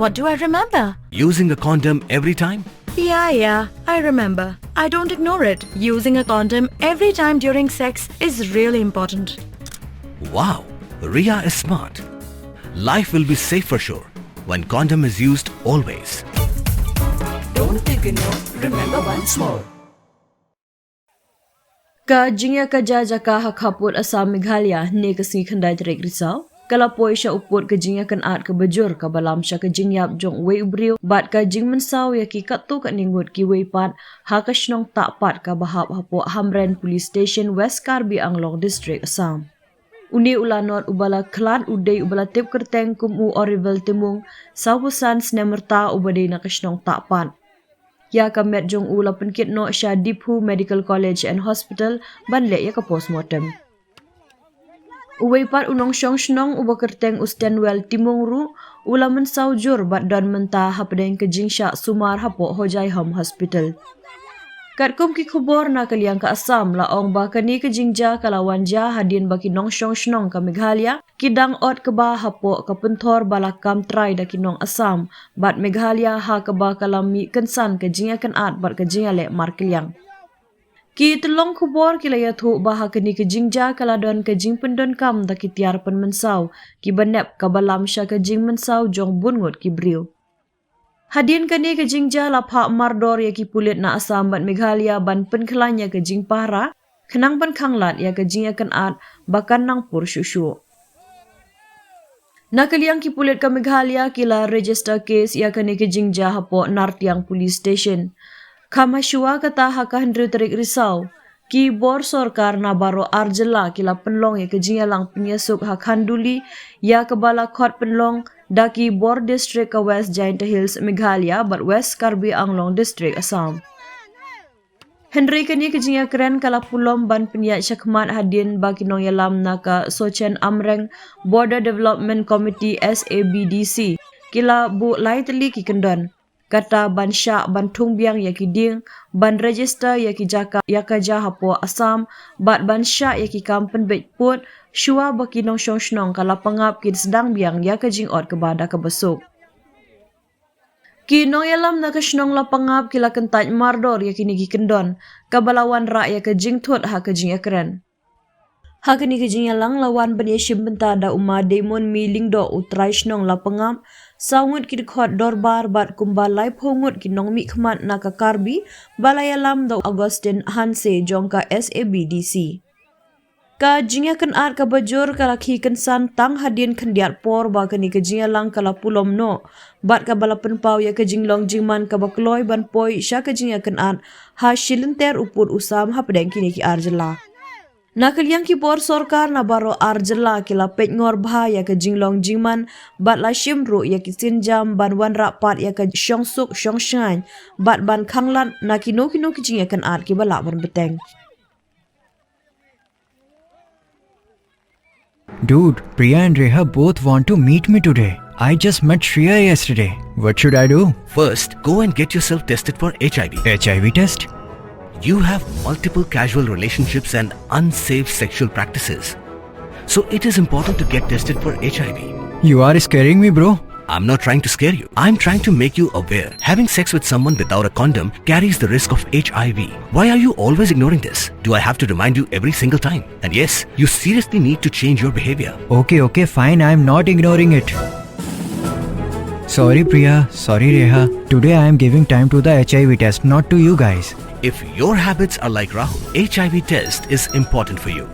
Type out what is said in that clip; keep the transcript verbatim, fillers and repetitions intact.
What do I remember? Using a condom every time? Yeah, yeah, I remember. I don't ignore it. Using a condom every time during sex is really important. Wow, Ria is smart. Life will be safe for sure when condom is used always. Don't ignore, remember once more. Ka jingïakajia jaka ha khappud Assam Meghalaya ne ka sngi khyndai tarik Risaw ka la poi sha u pud ka jingïakynad kaba jur kaba lam sha ka jingïap jong uwei u briew bad ka jingmynsaw ïa ki katto katne ngut kiwei pat ha ka shnong Tahpat kaba hap hapoh Hamren Police Station, West Karbi Anglong District, Assam. Une u lanot uba la khlad u dei uba la tip kyrteng kum u Orival Timung, sawphew san snem rta, uba dei na ka shnong Tahpat. Ïa ka met jong u la pynkit noh sha Diphu Medical College and Hospital ban leh ïa ka postmortem. Uwei pat u nongshong shnong uba kyrteng u Stanwell Timung ruh u la mynsaw jur bad don mynta hapdeng ka jingshah sumar hapoh Hojaihom Hospital. Katkum ki khubor na ka liang ka Assam la ong ba kane ka jingjia ka la wan jia hadien ba ki nongshong shnong ka Meghalaya ki dang ot kba hapoh ka pynthor ba la kam trai da ki nong Assam bad Meghalaya, ha kaba ka la mih kynsan ka jingïakynad bad ka jingïaleh markylliang. Ki tyllong khubor ki la ïathuh ba ha kane ka jingjia ka la don ka jingpyndonkam da ki tiar pynmynsaw kiba nep kaba lam sha ka jingmynsaw jong bun ngut ki briew. Hadien kane ka jingjia la phah mardor ïa ki pulit na Assam bad Meghalaya ban pynkhlaiñ ïa ka jingpahara khnang ban khanglad ïa ka jingïakynad ba kan nang pur shuh shuh. Na ka liang ki pulit ka Meghalaya ki la register case ïa kane ka jingjia hapoh Nartiang Police Station. Kham ha shuwa kata, ha ka hynriew tarik Risaw, ki bor sorkar na baroh ar jylla ki la pynlong ïa ka jingïalang pynïasuk ha Khanduli, ïa kaba la khot pynlong da ki bor district ka West Jaintia Hills Meghalaya bad West Karbi Anglong District, Assam. Hynrei kane ka jingïakren ka la pulom ban pynïaid shakhmat hadien ba ki nongïalam na ka Sochen Amreng Border Development Committee, S A B D C, ki la buh lai tylli ki kyndon. Kata ban shah ban thung biang ïa ki dieng, ban register ïa ki jaka ïakajia hapoh Assam, bad ban shah ïa ki kam pynbeit pud, shuwa ba ki nongshong shnong ka la pangap kin sdang biang ïa ka jingot kaba da kaba suk. Ki nongïalam na ka shnong Lapangap ki la kyntait mardor ïa kine ki kyndon, kaba la wanrah ïa ka jingthut ha ka jingïakren. Ha kane ka jingïalang la wan ban ïashim bynta da u Ma Deimonmi Lyngdoh, u trai shnong Lapangap, saw ngut ki dkhot dorbar bad kumba laiphew ngut ki nongmihkhmat na ka Karbi, ba la ïalam da u Augustine Hanse jong ka S A B D C. Ka jingïakynad kaba jur ka la khie kynsan tang hadien khyndiat por ba kane ka jingïalang ka la pulom noh, bad kaba la pynpaw ïa ka jinglong jingman kaba kloi ban poi sha ka jingïakynad ha shilynter u pud u sam hapdeng kine ki ar jylla. Na ka liang ki bor sorkar na baroh ar jylla ki la peit ngor bha ïa ka jinglong jingman, bad la shim ruh ïa ki sienjam ban wanrah pat ïa ka shongsuk shongshngaiñ, bad ban khanglad na kino kino ki jingïakynad kiba lah ban bteng. Dude, Priya and Reha both want to meet me today. I just met Shreya yesterday. What should I do? First, go and get yourself tested for H I V. H I V test? You have multiple casual relationships and unsafe sexual practices. So it is important to get tested for H I V. You are scaring me, bro. I'm not trying to scare you. I'm trying to make you aware. Having sex with someone without a condom carries the risk of H I V. Why are you always ignoring this? Do I have to remind you every single time? And yes, you seriously need to change your behavior. Okay, okay, fine. I'm not ignoring it. Sorry, Priya. Sorry, Reha. Today I am giving time to the H I V test, not to you guys. If your habits are like Rahul, H I V test is important for you.